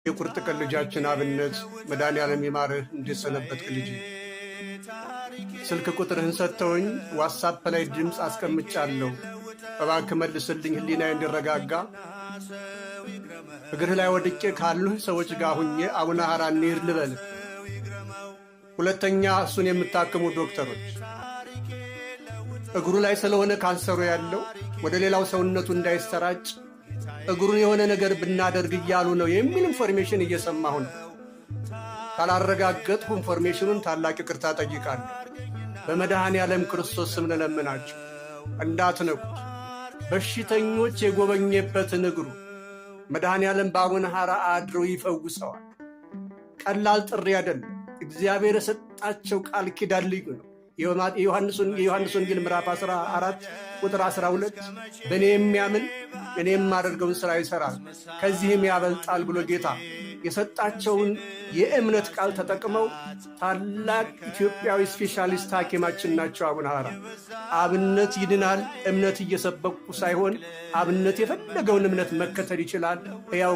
የቁርጥ ቀን ልጃችን አብነት፣ መድኃኔዓለም ይማርህ። እንዴት ሰነበትክ ልጄ? ስልክ ቁጥርህን ሰጥተውኝ WhatsApp ላይ ድምፅ አስቀምጫለሁ። እባክህ መልስልኝ፣ ህሊናዬ እንዲረጋጋ። እግርህ ላይ ወድቄ ካሉህ ሰዎች ጋር ሁኜ አቡነ ሐራ እንሂድ ልበል። ሁለተኛ፣ እሱን የምታክሙ ዶክተሮች፣ እግሩ ላይ ስለሆነ ካንሰሩ ያለው ወደ ሌላው ሰውነቱ እንዳይሰራጭ እግሩን የሆነ ነገር ብናደርግ እያሉ ነው የሚል information እየሰማሁ ነው። ካላረጋገጥሁ information ኑን ታላቅ ይቅርታ ጠይቃለሁ። በመድኃኔ ዓለም ክርስቶስ ስም ልለምናችሁ እንዳትነኩት። በሽተኞች የጎበኘበትን እግሩ መድኃኔ ዓለም በአቡነ ሐራ አድሮ ይፈውሰዋል። ቀላል ጥሪ አይደለም። እግዚአብሔር የሰጣቸው ቃል ኪዳን ልዩ ነው። የዮሐንስ ወንጌል ምዕራፍ 14 ቁጥር 12 "በእኔ የሚያምን እኔ የማደርገውን ሥራ ይሠራል፣ ከዚህም ያበልጣል" ብሎ ጌታ የሰጣቸውን የእምነት ቃል ተጠቅመው ታላቅ ኢትዮጵያዊ specialist ሐኪማችን ናቸው አቡነ ሐራ። አብነት ይድናል። እምነት እየሰበኩ ሳይሆን አብነት የፈለገውን እምነት መከተል ይችላል። ሕያው